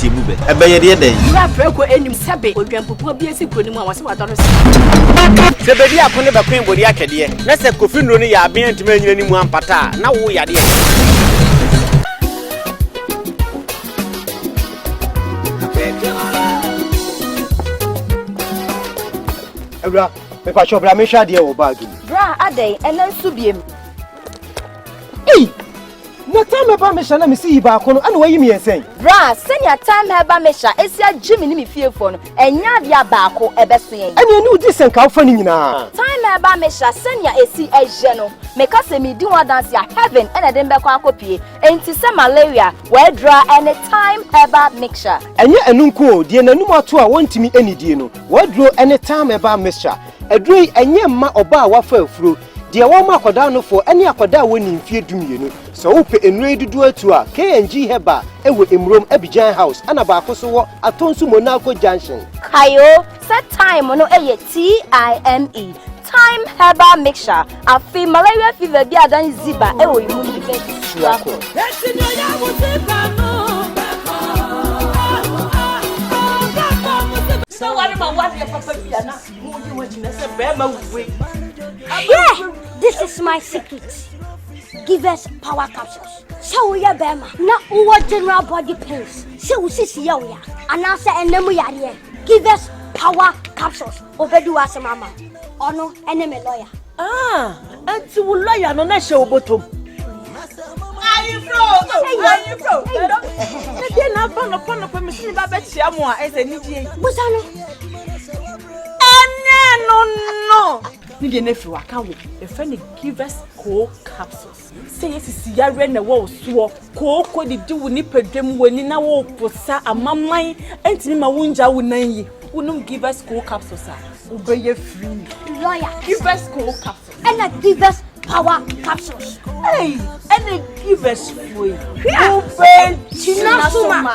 Yɛbu bɛ. Ɛbɛyɛ deɛ dɛn? Wura prɛko anim sɛbe odwampupuo bi asi kuro no mu a wɔse wadɔre se. Sɛ bɛdi ako ne bɛko bɔdi atwɛdeɛ, na sɛ Kofi nnuro no yɛ aben antumi anyina ne mu ampata a, na wo yadeɛ. Awura, mepakyɛw bra mehwɛ adeɛ wɔ baage mu. Bra adɛn ɛnɛ nso biem. Ei! Na time herbal mixture na mesi yi baako no ɛna wayi mmiɛnsa yi. Bra sɛnea time herbal mixture esi agye me ne me fiefoɔ no ɛnyɛ adeɛ a baako ɛbɛso yɛn. Ɛne ɛne wodi sɛ nka wofa ne nyinaa. Time herbal mixture sɛnea esi ɛyɛ no meka sɛ medi ho adanse a heaven ɛna ɛde me bɛkɔ akɔpie enti sɛ malaria w'adura ɛne thyme herbal mixture. Ɛnyɛ ɛno nko o, deɛ n'anum ato a wɔntumi nnidie no, w'aduro ne thyme herbal mixture. Aduro yi, ɛnyɛ mma ɔbaa a wafa afuro, deɛ wɔma akwadaa nofoɔ ne akwadaa a wɔnnii mfeɛ dumienu. Sɛ wopɛ nnuro yi dodoɔ atu a, K&G Herbal wɔ Emurom, Abidjan House, ɛna baako nso wɔ Atonsu Monaco Junction. Kae o sɛ thyme no yɛ TIME, Thyme Herbal Mixture. Afei malaria fever bi a adan ziba wɔ yi mu no bi bɛtu akɔ. Hwɛ! This is my secret. Give us power capsules. Sɛ woyɛ bɛrima na wowɔ general body pains, sɛ wo sisi yɛ wo ya anaasɛ ɛnna mu yareɛ, give us power capsules. Obedi w'asɛm ama wo. Ɔno ɛne me lawyer. Ah, ɛnti wo lawyer no na ɛhyɛ wo bɔtɔm. Ayefro, ayefro. Na deɛ na aba nɔpa nɔpa mesi ne ba bɛkyia mo a ɛsɛ anigye yi. Busa no. Ɛnɛ no no. Ne deɛ no afiri waka wo. Yɛfrɛ no Givers Co Capsules. Sɛ yɛ sisi yareɛ na ɛwɔ wo soɔ, kooko didi wo nipadua mu, w'ani na woreposa, amaman ntumi ma wongya wo nan yi, wonom Givers Cool Capsules a, wobɛyɛ free. Lawyer. Givers Cool Capsules. Ɛna Givers Power Capsules. Hey, ɛna Givers foɔ yi. Wobɛgyina so ma.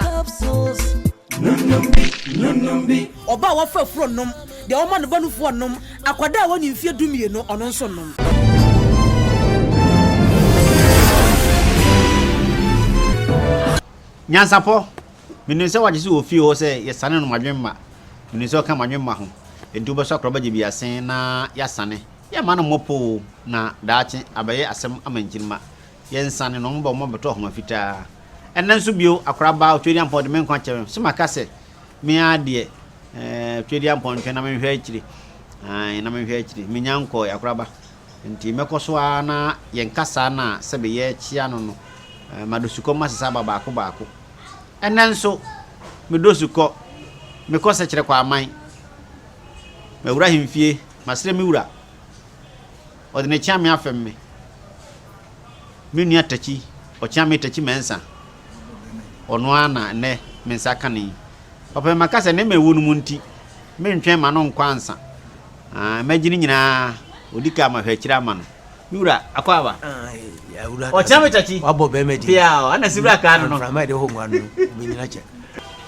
Ɔbaa a wafa afuro nnom, deɛ wɔma no ba nufoɔ nnom, akwadaa a wadi mfeɛ dumienu, ɔno nso nnom. Nyansapɔ, Menim sɛ woagye so wɔ fie hɔ sɛ yɛsane no madwemma. Menim sɛ ɔka madwemma ho. Enti wobɛsɔ akorɔba gye bi asen na yɛasane. Yɛmma no mmɔ poo na daakye abɛyɛ asɛm ama nkyirimma. Yɛnsane no, wɔba wɔbɛtɔ ahoma fitaa. Ɛnnɛ nso bio, akoraba, Otwedeampɔn de me nkwa kyɛ me. So maka sɛ Me ara deɛ, eh, Twedeampɔn ntwɛn na menhwɛ akyire. Ae, na menhwɛ akyire. Mennya nkɔɔe, akoraba. Nti mɛkɔ so ara na yɛn kasaa no a sɛbe yɛrekyea no no, eh, madɔ sukɔ masesa aba baako baako. Ɛnnɛ nso, medɔ sukɔ, mekɔ sɛkyerɛ kɔ aman. Mawura ahemfie, masrɛ me wura. Ɔde ne kyeame afɛm me. Me nua Takyi, ɔkyeame Takyi Mensah. Ɔno ara na nnɛ me nsa ka no yi. Papa yi maka sɛ nneɛma a ɛwɔ no mu nti, mentwɛn ma no nkɔ ansa. Ah, mɛgye ne nyinaa. Ɔdi ka mahwɛ akyire ama no. Me wura, akɔ aba. Ɔkyea me Takyi. Wabɔ bɛrima din. Pia, ɛna si wura kaa no no. Mframa yɛde hɔ nwa no, wobɛnyina kyɛ.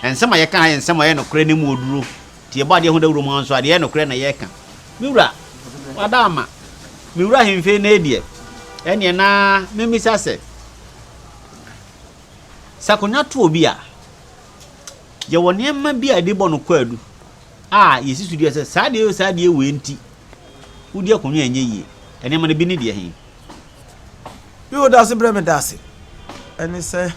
Nsɛm a yɛka ha yɛ nsɛm a ɛyɛ nokorɛ na emu wɔ duro. Nti yɛbɔ adeɛ ho dawuro mu ara nso a, deɛ ɛyɛ nokorɛ na yɛka. Me wura, wada ama. Me wura ahemfie nnɛ yi deɛ, ɛnneɛ na memmisa sɛ, Sɛ akonnwa to obi a, yɛwɔ nneɛma bi a yɛde bɔ no kwaadu a yɛsi so dua sɛ saa adeɛ saa adeɛ wei nti wodi akonnwa a ɛnyɛ yie. Nneɛma no bi ne deɛ he? Bi wo dase brɛ me dase ɛne sɛ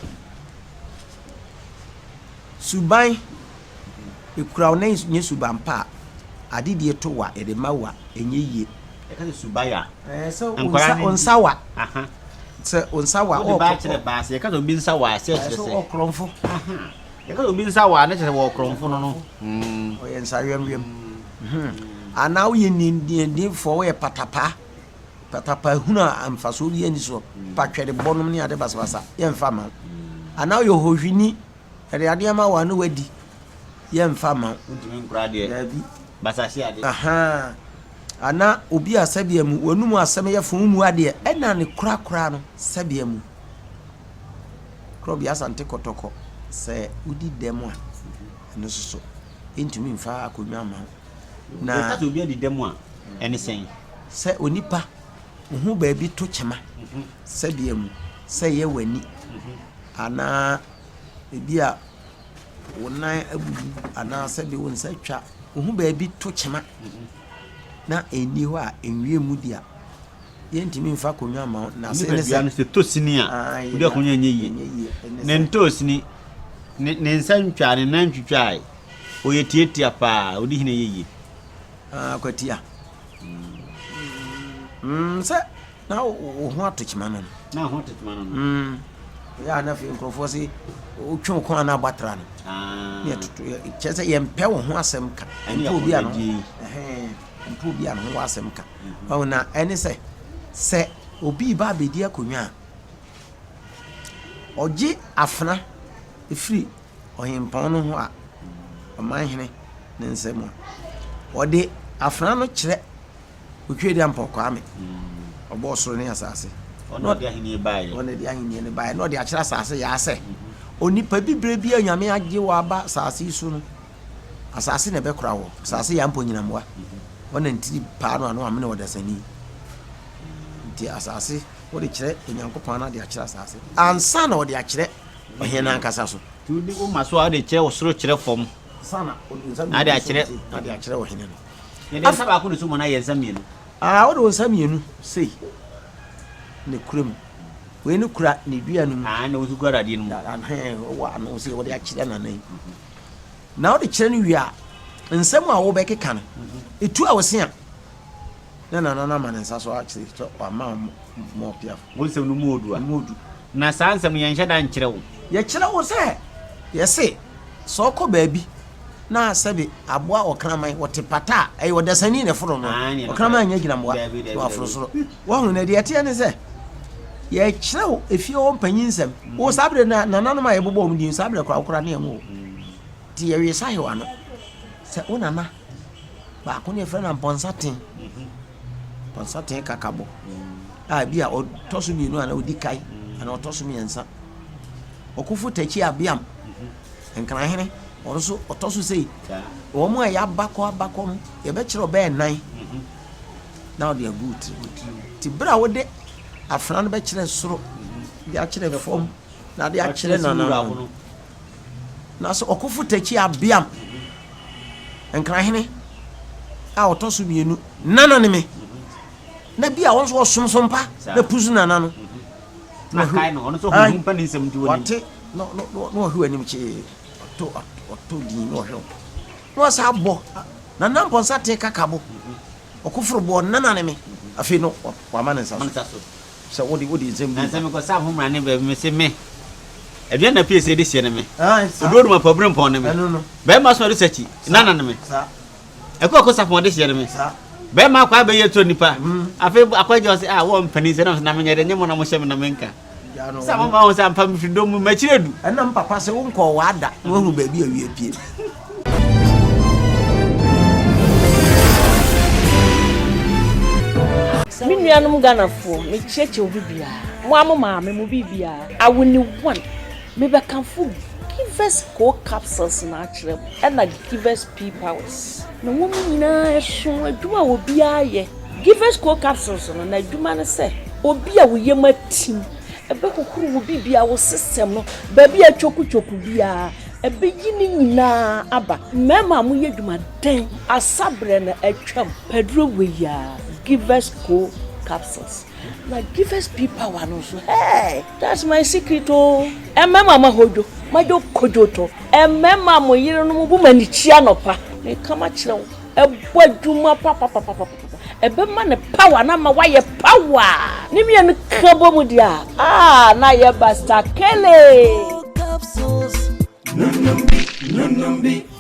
suban ekura wo na nyɛ suban pa a ade die to wa yɛde ma wa ɛnyɛ yie. Yɛka sɛ suban a ɛɛ sɛ wo nsa wa. Sɛ wo nsa wa Wode baa kyerɛ baa sɛ yɛka sɛ obi nsa wa sɛ kyerɛ sɛ. Ɔkorɔmfo. Yɛka sɛ obi nsa wa ne kyerɛ sɛ wɔ ɔkorɔmfo no no. Ɔyɛ nsa wɛmwɛm. Anaa woyɛ nniandinfoɔ woyɛ patapaa. Patapaa hunu a mfasoɔ bi ani soɔ. Patwɛre bɔnom ne ade basabasa yɛmfa ma wo. Anaa woyɛ hohwini yɛde adeɛ ma wo a ne wadi yɛmfa ma wo. Wontumi nkora adeɛ. Daabi. Basase ade. Ahaa. Ana obi a sɛbea mu w'anomu asɛm yɛ fo mmu adeɛ ɛna ne korakora no sɛbea mu Korɔbea Asante Kɔtɔkɔ sɛ wodi dɛm a ɛno nso so ɛntumi mfa akonnwa mma wo. Na yɛka sɛ obi adi dɛm a ɛne sɛn? Sɛ onipa wo ho baabi to kyema sɛbea mu sɛ ɛyɛ w'ani anaa ebi a. wo nan abubu anaa sɛbe wo nsa atwa, wo ho baabi to kyema na ɛnni hɔ a, ɛnwie mu di a, yɛntumi mfa akonnwa mma wo. Na ase ne sɛ. No sɛ tɔ sini a, wode akonnwa nyɛ yie. Ne ntɔɔ sini, ne ne nsa ntwaa, ne nan ntwitwaae. Ɔyɛ tiatia paa, ɔdi hene yɛ yie. Ah, kwatia. Mm, sɛ na wo ho ato kyema no no. Na ho ato kyema no no. Mm. Yɛ a na afei nkurɔfoɔ se wotwe wo kɔn anaa abɔ atra no. Ah. Ne yɛtoto kyerɛ sɛ yɛmpɛ wo ho asɛm ka. Ɛne Mpɛ obi a no akɔnnɔdie. ɛhɛn, mpɛ obi a ne ho wɔ asɛm ka. Wahu na ɛne sɛ sɛ obi reba abɛdi akonnwa a, ɔgye afena firi ɔhempɔn no ho a, ɔmanhene ne nsam a, ɔde afena no kyerɛ Otwedeampɔw Kwame, ɔbɔɔ soro ne asase. Ɔno ɔde ahenni baeɛ. Ɔno de ahenni no baeɛ na ɔde akyerɛ asase yaa sɛ onipa bi berɛ bi a Nyame agye wɔ aba asase yi so no, asase na ɛbɛkora wɔ. Asase yɛ ampɔ nyinammoa. Ɔna ntiri paa no ano amene ɔdasani. Nti asase wode kyerɛ Onyankopɔn na de akyerɛ asase ansa na ɔde akyerɛ ɔhene no ankasa so. Nti wode woma so a wode kyerɛ ɔsoro kyerɛ fam. Sana na ade akyerɛ na de akyerɛ ɔhene no. Yɛde nsa baako na ɛsɔ mu anaa yɛn nsa mmienu? Ah, wode wo nsa mmienu sei na kura mu. Wei no kura ne dua no mu. Ah, na wosu kura adeɛ no mu. Ahɛn, wɔ ano sɛ wode akyerɛ nana yi. Na wode kyerɛ no wie a, nsɛm a wobɛkeka no, ɛtu a wo se a, na nana no ama ne nsa so akyerɛ sɛ wama wo mɔɔpiafo. Wo nsɛm no mu odu a. Mu odu. Na saa nsɛm no yɛnhyɛ da nkyerɛ wo. Yɛkyerɛ wo sɛ, yɛse, sɛ ɔkɔ baabi na sɛbe aboa ɔkraman, ɔte pata a, ɛyɛ ɔdasani na ɛforo no. Ɔkraman nyɛ gyinamboa na waforo soro. Wahu? Na deɛ ɛteɛ ne sɛ, yɛkyerɛ wo efie hɔ mpanyin nsɛm. Wo saa berɛ no, nananom a yɛbobɔ wɔn din, saa berɛ koraa wo koraa ne yɛn wo. Nti yɛwee sahew ano sɛ wo nana baako ne yɛfrɛ no Ampɔnsaten. Ampɔnsaten kakabɔ a bi a ɔtɔ so mmienu anaa ɔdi kae anaa ɔtɔ so mmiɛnsa. Ɔkofo Takyi Abeam, Nkrahene, ɔno nso ɔtɔ so sei. Wɔn a yɛabakɔ abakɔ no, yɛbɛkyerɛ ɔbɛyɛ nan na ɔde agu wo tirim. Nti berɛ a wode afena no bɛkyerɛ soro de akyerɛ fam na de akyerɛ nananom no, na sɛ ɔkofo Takyi Abeam, Nkrahene a ɔtɔ so mmienu, nana ne me, na bi a wɔn nso wɔsom so mpa na pusu nana no. Na kae no, ɔno nso honhom pa ne nsɛm nti wɔnim. Wate na na ɔhwɛ w'anim kyee, ɔtɔ ɔtɔ din na ɔhwɛ wo. Na wasa abɔ nana mpɔnsa te kakabo, ɔkoforo boɔ nana ne me. Afei no wama ne nsa so. Sɛ wode wode nsɛm bi. Nansa mekɔ sa ahomra ne baabi mese me. Aduan na pie sɛ de hyɛ ne me. Oduro dum apɔbere mpɔn ne me. Bɛrima so ɔde sakyi nana ne me. Ɛkɔ ɛkɔ sapɔn de hyɛ ne me. Bɛrima akɔ abɛyɛ turo nipa. Afei akɔ agya ɔsɛ ah wɔn mpanin sɛ na menyɛ dɛ nyɛ mo na mo hyɛ me na menka. Sɛ mo ma ho sɛ ampa mefiri dɔm mu makyiri adu. Ɛnam papa sɛ wonkɔɔ w'ada na woahu baabi a wia pie. Me nuanom Ghanafoɔ, mekyeakyea obi biara, mo a mo maame, mo biribiara. Awoni one, mebɛkamfo Givers Co Capsules no akyerɛ mo, ɛna Givers Pea Powers. Na wɔn nyinaa ɛso adwuma a obiara yɛ. Givers Co Capsules no, n'adwuma ne sɛ, obi a wo yam atim, ɛbɛhohoro wo biribiara, wo system no, baabi a atwokutwoku biara, ɛbɛyi ne nyinaa aba. Mmarima a moyɛ adwumaden, asaberɛ no atwam, paduro wei ara, Givers Co Capsules. Na Givers Pea Power no nso, hey, that's my secret o. Mmarima a moahodwo, moadwo kodwo tɔ. Mmarima a mo yerenom bu mo anikyi anɔpa, meka makyerɛ wo, ɛbɔ adwuma papapapapa. Ɛbɛma no power na ama wayɛ power. Ne mmienu ka bɔ mu deɛ a, ah, na ayɛ basakele.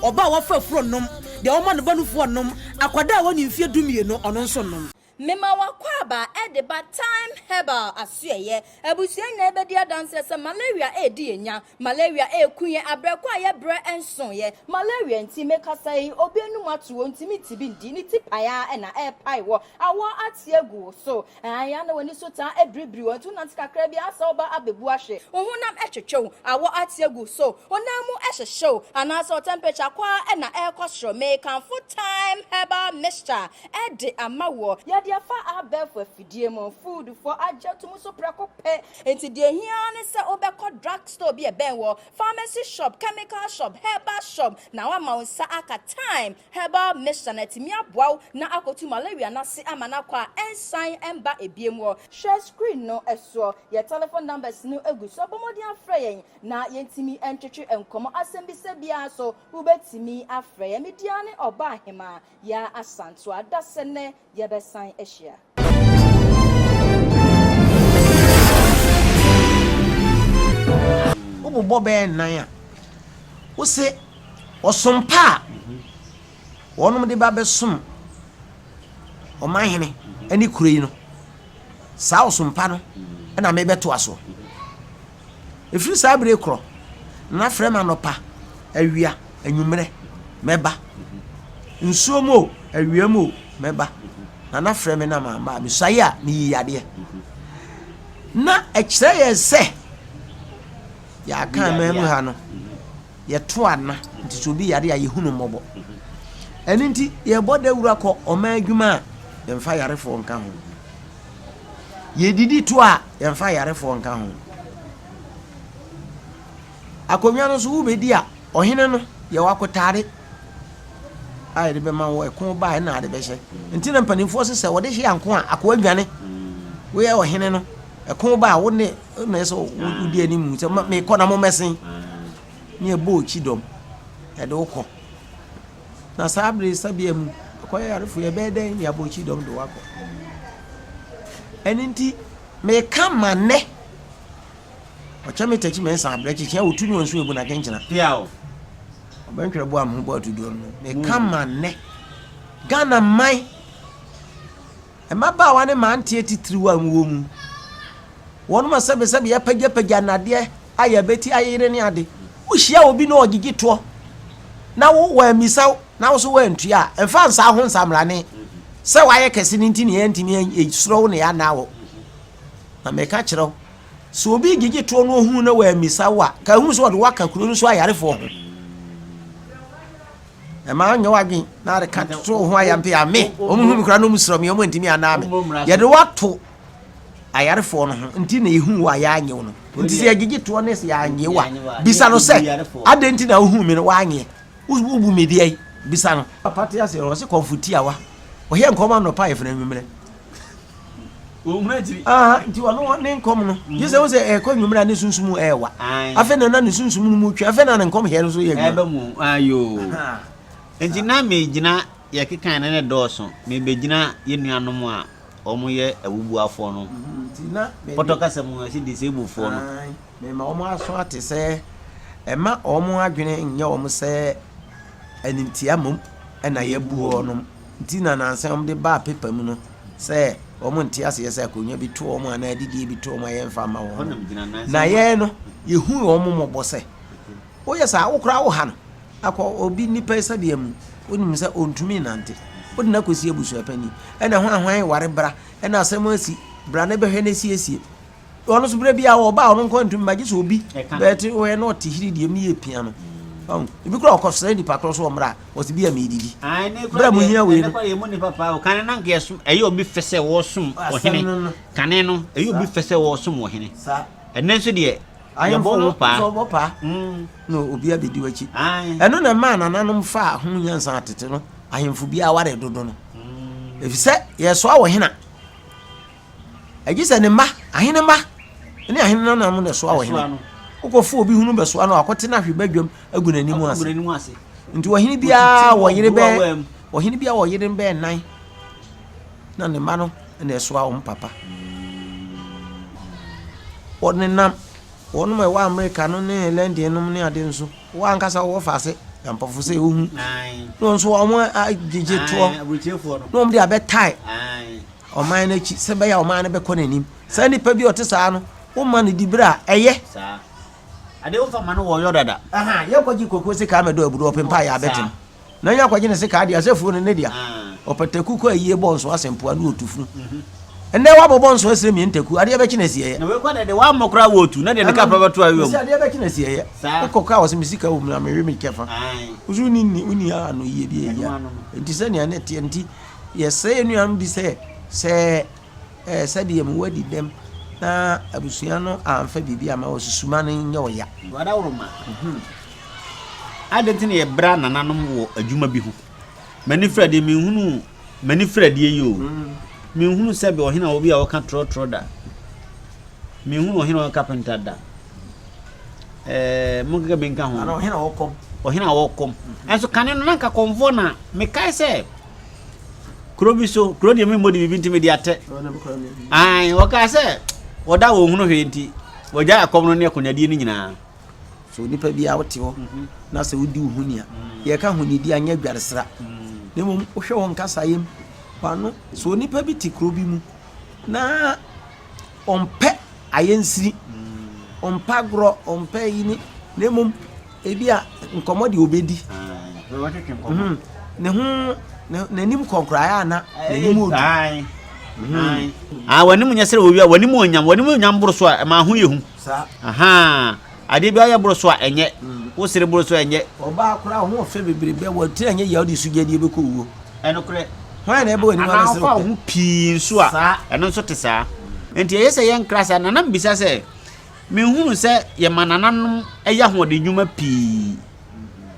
Ɔbaa a wafa afuro nnom, deɛ wɔma no ba nufoɔ nnom, akwadaa a wadi mfeɛ dumienu, ɔno nso nnom. Mema w'akwaaba de ba Thyme Herbal asoɛeɛ. Abusua nyinaa bɛdi adanseɛ sɛ malaria redi yɛn nya. Malaria reku yɛn abrɛ ko a yɛbrɛ nsoeɛ. Malaria nti mekasa yi, obi anum ato ɔntumi nte bi ndi, ne ti pae ara na ɛrepae wɔ. Awɔ ate agu wo so. Ae, a na w'ani so taa biribiri wo, nti wonante kakra bi a asɛ woba abɛbu ahwe. Wo honam twetwe wo, awɔ ate agu wo so, wo nan mu hyehye wo, anaasɛ wo temperature kɔ ara na ɛrekɔ soro. Mekamfo Thyme Herbal Mixture de ama woɔ. Yɛde. Yɛde afa abɛɛfo afidie mu, food foɔ agye ato mu so prɛko pɛ. Enti deɛ ɛhia ara ne sɛ wobɛkɔ drug store bi a ɛbɛn wɔ, pharmacy shop, chemical shop, herbal shop na woama wo nsa aka Thyme Herbal Mixture na atumi aboa wo na akɔtu malaria no ase ama no akɔ a ɛnsan mba ebiem wɔ. Hwɛ screen no soɔ, yɛ telephone numbers no gu so, bɔ mmɔden afrɛ yɛn na yɛntumi ntwetwe nkɔmmɔ. Asɛmbisa biara nso wobɛtumi afrɛ yɛn. Me din ara ne Ɔbaahemaa Yaa Asantewaa. Dasɛ nnɛ yɛbɛsan ahyia. Wobobɔ bɛyɛ nnan a, wose ɔsom pa a wɔnom de ba bɛsom ɔmanhene ne kuro yi no, saa ɔsom pa no na mebɛtoa soɔ. Ɛfiri saa berɛ korɔ, Nana frɛ me anɔpa, awia, anwummerɛ, mɛba. Nsuo mu o, awia mu o, mɛba. Nana frɛ me na mamba a, mesuae a, meyi yadeɛ. Na ɛkyerɛ yɛn sɛ yɛaka aman mu ha no, yɛto ana, nti sɛ obi yare a yɛhu no mmɔbɔ. Ɛno nti yɛbɔ dawuro akɔ ɔman adwuma a, yɛmfa yarefoɔ nka ho. Yɛdidi to a, yɛmfa ayarefoɔ nka ho. Akonnwa no nso, wobɛdi a, ɔhene no, yɛwɔ akotade a yɛde bɛma wo, ɛko ba a ɛna ade bɛhyɛ. Nti na mpanimfoɔ se sɛ wɔde hye anko a, akoa dwane. Woyɛ ɔhene no, ɛko ba a, wo ne na ɛsɛ wodi anim sɛ mekɔ na mommɛsen. Ne ɛbɔ okyi dɔm, ɛde wokɔ. Na saa bere yi sabea mu akɔyɛ yarefo yi, ɛbɛyɛ dɛn ne abɔ kyidɔm de wo akɔ? Ɛno nti, meka ma nnɛ, ɔkyɛ me takyi mɛnsa abrɛ kyekyɛ a wɔtu ne wɔn so ebu na kenkyena. Piaw. Ɔbɛntwerɛ boa me ho bɔ atuduo no. Meka ma nnɛ, Ghana man Mmabaawa ne mmeranteɛ titiriw a wɔwɔ mu, wɔnom a sɛbesɛbe yɛapagyapagya nnadeɛ a yɛabɛti ayeyere ne ade. Wohyia obi na ɔgyegye toɔ na wo wammisa wo na wo so woantua a, mfa nsa ho nsamrane sɛ woayɛ kɛse no nti na yɛntumi yɛsuro wo na yɛanna wo. Na meka kyerɛ wo, sɛ obi gyegye toɔ na ɔhu na wammisa wo a, ka hu sɛ ɔde wo aka kuro no so ayarefoɔ ho. Ɛma nyɛ w'adwen na ade ka toto wo ho ayampe a me wɔn hu me koraa na wɔn srɛ me wɔn ntumi anaa me yɛde wato ayarefoɔ no ho nti na ehu wo a yɛanye wo no nti sɛ yɛgyegye toɔ ne sɛ yɛanye wo a bisa no sɛ adɛn nti na wohu me no woanyeɛ wobu me deɛ bisa no papa te ase ɔse kɔmfo tiawa ɔyɛ nkɔm anɔpa yɛfrɛ anwummerɛ Wɔnhunu akyiri. Aha, nti ɔno ne nkɔm no. Gye sɛ wo sɛ ɛkɔ nwummerɛ a ne sunsum ɛɛwa. Afei na na ne sunsum no mu twe, afei na ne nkɔm hɛ no so yɛ adwuma. Ɛba mu, ayo. Nti na megyina, yɛkekan no ne dɔɔso, mebɛgyina yɛn nuanom a wɔyɛ awubuafoɔ no, pɔtɔ kasa mu yɛse disablefoɔ no. Mema wɔn aso ate sɛ, ɛmma wɔn adwene nnyɛ wɔn sɛ animtia mmom na yɛabu wɔn. Nti na nansa wɔde baa paper mu no sɛ wɔn nte aseɛ sɛ akonnwa bi to wɔn anaa adidie bi to wɔn a yɛmfa mma wɔn no. Na yɛn no, yɛhu wɔn mmɔbɔ sɛ woyɛ saa wo koraa woha no akɔ obi nipa sɛdeɛ mu wonim sɛ ɔntumi nnante wode no akɔsi abusuapanin ɛna hwan hwan ware bra ɛna asɛm asi bra ne bɛhwɛ no siesie Ɔno nso berɛ biara ɔba a ɔno nko ntumi ba gye sɛ obi bɛte ɔyɛ na ɔte hiri deɛ mu yɛ pia no. Ɔn ebi koraa ɔkɔsrɛ nipa korɔ so ɔmmra a ɔse bi a meredidi. Berɛ a mohia wei no. Ɛne mu nipa paa o. Kane na nka yɛsom ɛyɛ obi fɛ sɛ wɔsom ɔhene. Kane no ɛyɛ obi fɛ sɛ wɔsom ɔhene. Ɛnɛ nso deɛ yɛbɔ ho paa. Ahemfo no bɔ paa na obi abɛdi w'akyi. Ɛno na ɛmaa nananom faa ho nyansa atete no ahemfo biara ware dodo no. Efisɛ yɛsoa ɔhene a Gye sɛ ne mma, ahene mma ne ahene nananom na ɛsoa ɔhene. Wokɔfo obi hunu bɛsoa no akɔte no ahwe badwam agu n'anim ase. Nti ɔhene biara wɔ yere bɛɛ ɔhene biara wɔ yere bɛɛ nan na ne mma no na ɛsoa wɔn papa. Wɔnenam wɔnom a ɛwɔ Amerika no ne London nom ne ade nso wɔn ankasa wɔwɔ faase ampɔfo sɛ wohu na wɔn nso wɔn agyegye toɔ na wɔn de abɛtae ɔman no akyi sɛ ɛbɛyɛ a ɔman no bɛkɔ n'anim. Saa nipa bi a ɔte saa no, woma no diberɛ a, ɛyɛ. Saa. Adeɛ womfa ma no wɔyɔ dada. Aha, yɛnkɔgye kokuo sekaa mɛdɔ aburo ɔpempa a yɛabɛtem. Na nya kɔgye ne sekaa deɛ, sɛ fuo no ne dea. Ɔpataku kɔ ayie bɔ nso asɛmpoa ne ɔtu funu. Ɛnnɛ woabobɔ nso asrɛ mie ntaku, adeɛ bɛkye no asieɛ. Na wei kɔ deɛ wammɔ koraa wɔtu, na deɛ ne kapra bɛto awie mu. Mese adeɛ bɛkye no asieɛ. Wokɔ kaa wɔ sɛ me sika wɔ mu na mewe me kyɛfa. Wo so wonni nni, wonni ano yie bi ɛyia. Nti sɛnea ne teɛ nti, Yɛsrɛ yɛn nuanom bi sɛ. Sɛ ɛɛ sɛdeɛ mewɔ adi dɛm na abusua no amfa biribi amma wɔ susuma no nyɛ ɔya. Wadaworoma, Adɛn nti na yɛbra nananom wɔ adwuma bi ho? M'ani fira deɛ menhunu m'ani fira deɛ yi o. Menhunu sɛbe ɔhene a obi a ɔka trɔtrɔ da. Menhunu ɔhene a ɔyɛ kapenta da. Ɛɛ monkeka bi nka ho. Ana ɔhene a ɔkɔm. Ɔhene a ɔkɔm. Ɛnso kane no na nka kɔmfoɔ na mekae sɛ kuro bi so kuro deɛ memmɔ de biribi nti mede atɛ. Ae wɔkaa sɛ wɔda wɔn hunu hwee nti wɔgyae akɔm no ne akonnwadie no nyinaa. So onipa bi a wote hɔ na sɛ wodi wo ho ni a, yɛka honidi a nyɛ adwaresra, na mmom wohwɛ wɔn kasayɛ mu, w'ano. So onipa bi te kuro bi mu na ɔmpɛ ayɛnsini, ɔmpɛ agorɔ, ɔmpɛ yi ne, na mmom ebi a nkɔmmɔ deɛ ɔbɛdi. Mhm. Ne ho n'anim kɔnkora ayɛ ana n'anim odu. Mhm. Ah, w'anim nyɛ sɛ owi a w'anim onyam, w'anim onyam boro so a ɛma ho yɛ hu. Saa. Ahaa. Adeɛ bi ayɛ boro so a ɛnyɛ. Wo sere boro so a ɛnyɛ. Ɔbaa koraa ho ɔfɛ bebrebe a wɔtiri anyɛ yie a wode sugya die bɛkɔ wuo. Ɛnokorɛ. Hwan na ɛbɛ w'anim Anaa abɛsere wofa wo wo pɛ? ho pii nso a, Saa. ɛno nso te saa. Enti ɛyɛ sɛ yɛnkra saa. Nana mebisa sɛ, menhunu sɛ yɛma nananom yɛ ahoɔden nnwuma pii.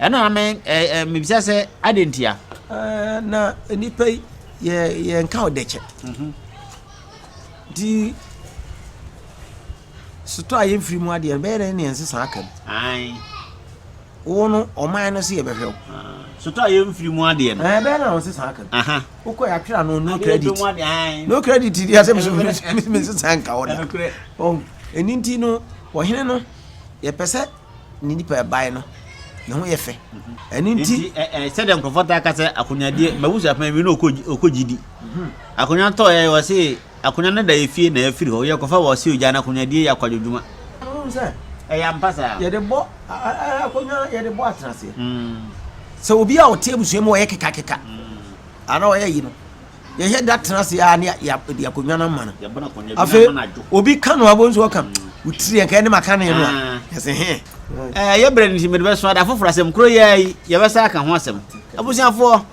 Ɛno na me ɛ ɛ mebisa sɛ adɛn ntia? Ɛɛ, na nnipa yi, yɛ yɛnka ɔdɛkyɛ. Nti sotɔ a yɛmfiri mu adeɛ no bɛyɛ dɛn ne yɛn nsesa aka mu? Ae. Wo no, ɔman no se yɛbɛhwɛ wo. Sotɔ a yɛmfiri mu adeɛ no. Ɛɛ, bɛyɛ na wo nsesa aka mu. Aha. Wokɔ yɛatwerɛ ano no Adeɛ credit. dom adeɛ, ae. No credit deɛ asɛ me nsesa nka wo da. Ɛnokorɛ. Ɔn, ɛno nti no, ɔhene no, yɛpɛ sɛ ne nipa ɛbae no, ne ho yɛ fɛ. Ɛno nti. Nti, ɛ, ɛ, sɛdeɛ nkurɔfoɔ taa ka sɛ akonnwadeɛ, m'abusuapɛn bi na ɔkɔ, ɔkɔ gyidi. Akonnwa tɔeɛ, wɔse Akonnwa no da yɛ fie na yɛafiri hɔ. Yɛkɔfa wɔ ɔse ogya no akonnwadie yɛ akwadwodwuma. Wohu sɛ. Ɛyɛ ampa saa. Yɛde bɔ akonnwa yɛde bɔ atenaseɛ. Sɛ obi a ɔte abusua mu ɔyɛ kekakeka anaa ɔyɛ yi no yɛhwɛ da tena ase a ne yɛde akonnwa no ama no. Afei obi ka no abɔ nso ɔka wo tiri yɛn ka ɛne maka ne no a yɛsɛ he. Ɛyɛ berɛ no nti mede bɛso ada foforɔ asɛm koro yi ara yi yɛbɛsa aka ho asɛm. Abusuafoɔ.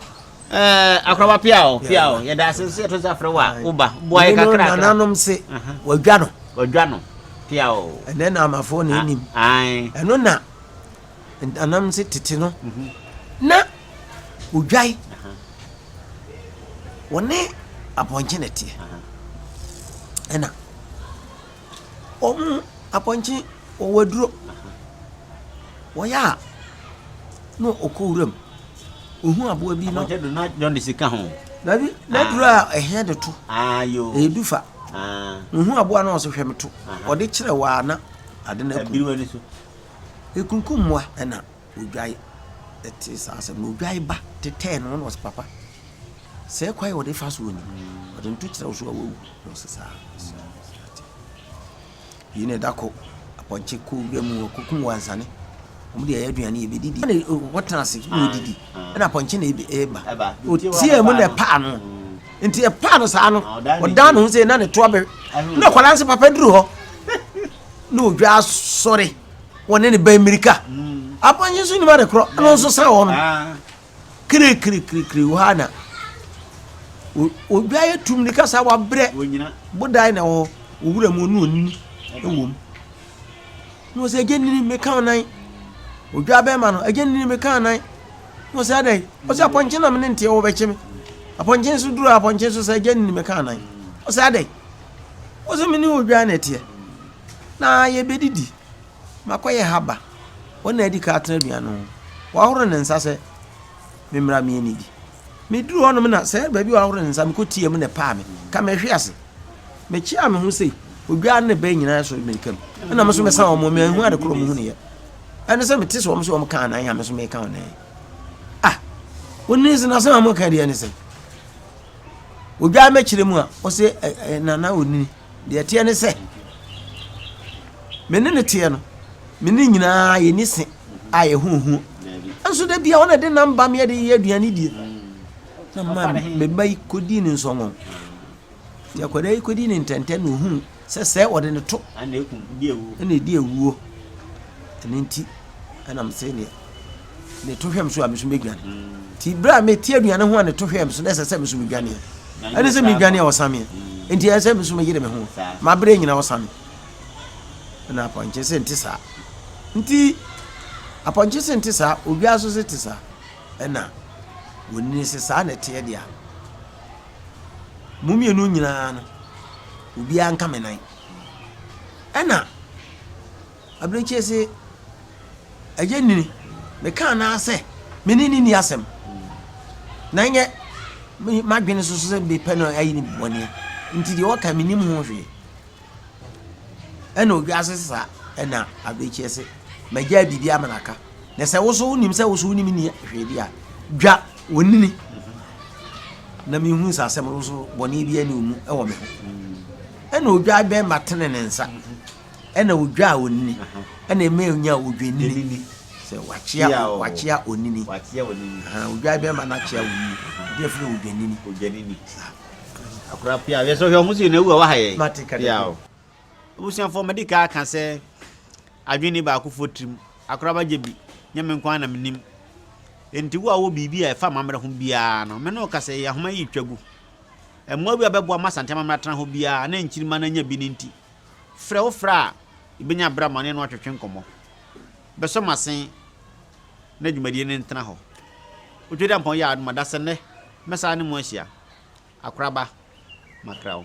Ɛɛ akoraba pia o pia o yɛda ase sɛ yɛto nsa frɛ wo a woba boa yɛ kakra kakra. Nananom se wadwa no. Wadwa no pia o. Ɛnɛ na amafoɔ na ɛnim. Ɛno na nananom se tete no mhm. na odwae wɔne apɔnkye na ɛteɛ ɛna wɔn apɔnkye wɔwɔ aduro wɔyɛ a na ɔkɔ wuram Ohun aboa bi no. Apɔnkye do na jaundice ka ho. Dabi, n'aduru a ɛhia de to. Ayo. Ɛyɛ du fa. Ohun aboa no ɔso hwɛ me to. Ɔde kyerɛ waa na ade no akum. Ɛbiri w'ani so. Ekunkum mmoa ɛna odwae ɛte saa asɛm na odwae ba tetɛɛ no na ɔsɛ papa. Sɛ kwan ɔde fa so ni. Ɔde nto kyerɛ wo so a wawu na ɔsɛ saa. Yei na ɛda kɔ apɔnkye kɔ wura mu ɔkɔkum wansane. Wɔn de ɛyɛ aduane yɛ bɛdidi. Ɛna wɔtena ase na wɔdidi. Ɛna apɔnkye na ɛba. Ɔtiaa mu na ɛpaa no. Nti ɛpaa no saa no, ɔdan ne ho sɛ na ne to abɛ. Na akwadaa no sɛ papa duru hɔ. Na odwa asɔre. Wɔne ne ba mmirika. Apɔnkye nso nim ade korɔ. Ɛna nso san wɔ no. Kirikirikirikiri wɔ ha na odwa yɛ tum nika saa wabrɛ. Bodan na ɛwɔ hɔ. Owura mu ne onini wɔ mu. Na ɔsɛ agya nini meka wo nan. Odwa bɛrima no agya nini meka wo nan. Na ɔsɛ adɛn? Ɔsɛ apɔnkye na mene nteɛ wɔbɛkye me. Apɔnkye nso duru apɔnkye nso sɛ agya nini meka wo nan. Ɔsɛ adɛn? Ɔsɛ me ne odwa na ɛteɛ. Na yɛbɛdidi. Makɔyɛ haba. Wɔn na adi ka atena aduane ho. Wahoro ne nsa sɛ memmra meɛnidi. Meduru hɔnom na sɛ baabi a wahoro ne nsa mekɔtia mu na ɛpaa me. Ka mehwe ase. Mekyeaa me ho sei, odwaa ne bɛ nyinaa sɔre mmirika mu. Ɛna me nso mesan wɔn, manhu ade korɔ wɔn hunuiɛ. Ɛne sɛ mete sɛ wɔn sɛ wɔn ka anan a me nso meka wɔn nan. Ah, wɔn ni sɛ n'asɛm a wɔka deɛ ne sɛ. Odwaa mɛkyerɛ mu a, ɔsɛ ɛ nana onini. Deɛ ɛteɛ ne sɛ, me ne ne teɛ no, me ne nyinaa yɛni se a yɛho hu. Nso da bia wɔn na de nam ba me yɛde yɛ aduane die. Na ma me ba yi kɔdii ne nsɔngɔn. Nti akwadaa yi kɔdii ne ntɛntɛn na ɔhuu sɛ sɛ wɔde no to ɛna ɛdi awuo. Ɛno nti ɛna mese neɛ ne to hwɛ me so a me so mɛdwane. Nti berɛ a mete aduane ho a ne to hwɛ me so na ɛsɛ sɛ me so medwaneɛ. Ɛne sɛ medwane a ɔsa meɛ. Nti ɛsɛ sɛ me nso meyere me ho. Mabrɛ nyina ɔsa me. Ɛna apɔnkye se nte saa. Nti apɔnkye se nte saa, odwa nso se te saa. Ɛna onini se saa na ɛteɛ deɛ a, mo mmienu nyinaa no, obiara nka me nan. Ɛna abirekyie se, Agya nini, meka anaasɛ me ne no nni asɛm, na ɛnyɛ m'adwene so sɛ mepɛ no ayi no bɔne, nti deɛ ɔka menim ho hwee. Ɛna odwa ase saa, ɛna abirekyie se, magyaa biribi ama no aka, na sɛ wo so wonim sɛ wo so wonim nni hwee deɛ a, dwa onini na mehu sɛ asɛm no so bɔne bi ani mu wɔ me ho. Ɛna odwa bɛma tene ne nsa. Ɛna odwa a onini. Ɛna ɛma onya odwanini. Sɛ wakyea wakyea onini. Odwa bɛma no akyea onini. Ɛde afiri odwanini. Odwanini. Akora pia yɛ sɛ hwɛ ɔmo sɛ na ewu a waha yɛ. Mate kada. Pia o. Abusuafoɔ madi kan aka sɛ adwene baakofoɔ tirim akora ba gye bi nyɛ me nko ara na menim. Enti wo a wɔ biribi a ɛfa amammerɛ ho biara no me ne wo kasa yi ahoma yi retwa gu. Mmoa bi a bɛboa ma Asante amammerɛ atena hɔ biara na nkyirimma no anya bi no nti Frɛ wo frɛ a, yɛbɛnya berɛ ama ne no atwetwe nkɔmmɔ. Bɛsɔ m'asen na dwumadie no ntena hɔ. Otwedeampɔn yɛ adom a, dasɛnnɛ mɛsan ne mo ahyia. Akoraba, makra wo.